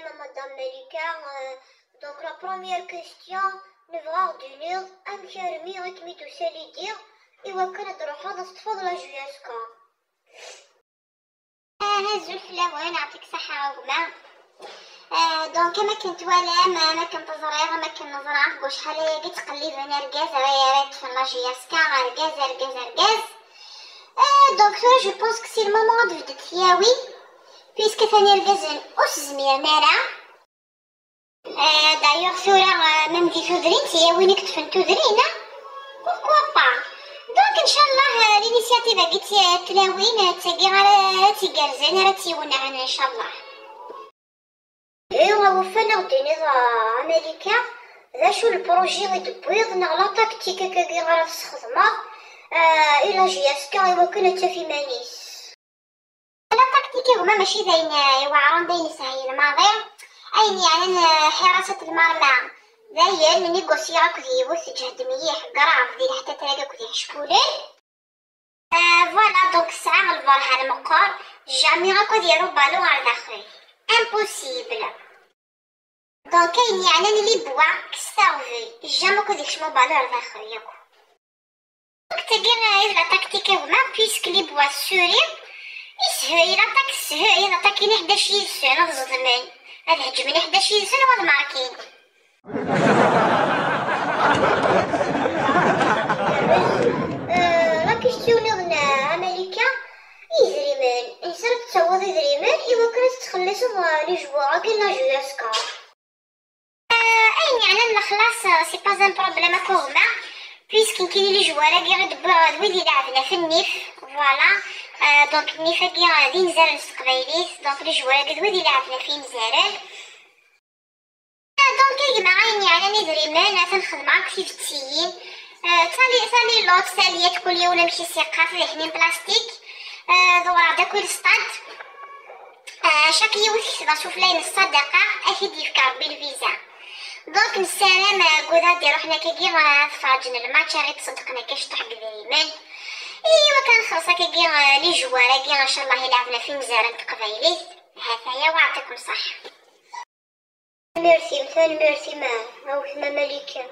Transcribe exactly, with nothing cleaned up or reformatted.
Madame Malika, euh, donc la première question, nebɣa ad d-tiniḍ amek armi i kem-id-tusa Lydie i wakken ad d-truḥeḍ ad teṭṭfeḍ la J S K. Ah, azul fell-awen, yeɛṭik ṣṣeḥḥa a gma. Ah, donc, am akken twalam, am akken teẓriḍ, am akken neẓra, deg wacḥal ayagi ttqelliben argaz ara ara yeṭṭfen la J S K, argaz, argaz, argaz. Ah, donc, tura, je pense que c'est le moment ad bdent tyawin, puisque atan irgazen ur s-zmiren ara. Eh, d'ailleurs, tura, eh, même di tudrin, tyawin i yeṭṭfen tudrin, ah, pourquoi pas? Donc, inchallah, eh, l'initiative-agi d ti-, tlawin, eh, d tagi ara, ara tt-igerrzen, ara tt-iwenɛen, inchallah. Eh, awufan ad ɣ-d-tiniḍ, ah, a Malika, d acu le projet i d-tewwiḍ, neɣ la tactique-agi ara tesxedmeḍ, eh, i la J S K i wakken ad taf iman-is? La tactique a gma mačči d ayen, eh, iweɛren, d ayen isehlen maḍi. Ayen yeɛnan, eh, ḥirasat lmarma, d ayen négocier akked yiwet tǧehd mliḥ, grave, di leḥtatrag akked iḥeckulen. Eh, voilà, donc tesɛa lberhan meqqer, jamais akk ad yaru balon ɣer daxel. Impossible. Donc, ayen yeɛnan les bois, kkes taɣbel, jamais akk ad ikcem ubalun ar daxel yakk. Donc, tagi, eh, i d la tactique a gma, puisque les bois suri, ishuy l'attaque, ishuy l'attaque-ini ḥdac yid-sen, ad ẓedmen. Ad heǧmen i ḥdac yid-sen u ad markin. Euh, la question niḍen, a Malika, idrimen, ansa ara tettawiḍ idrimen i wakken ad tettxelliṣeḍ, euh, les joueurs-agi n la J S K? Euh, ayen yeɛnan lexlaṣ, euh, c'est pas un problème akk a gma, puisque nekkini les joueurs-agi i d-wwiɣ d wid ileɛben ɣef nnif, voilà. Euh, donc nnif-agi, euh, d inzaren s teqbaylit, donc les joueurs-agi d wid ileɛben ɣef yinzaren. Donc, a gma, ayen yeɛnan idrimen, atan xedmeɣ akk tibettiyin. Euh, tali, tali lot, taliyat, kul yiwen amek i s-yeqqar, tidihnin plastik. Euh, dewreɣ-d akk i lsṭad. Euh, cak yiwet ketbeɣ s uflay n ṣṣadaqa, ad k-id-yefk Rebbi lviza. Donc, nessaram, euh, deg wid ad d-iruḥen akkagi, euh, ad ferrǧen lmatch, ad ɣ-ittṣeddqen akka ciṭuḥ deg idrimen. I wakken ad nxelleṣ akkagi, euh, les joueurs-agi, incallah, ileɛben ɣef yinzaren n teqbaylit. Hataya, wa, yeɛṭikum ṣṣeḥḥa. Tanemmirt-im, tanemmirt-im, a wetma Malika.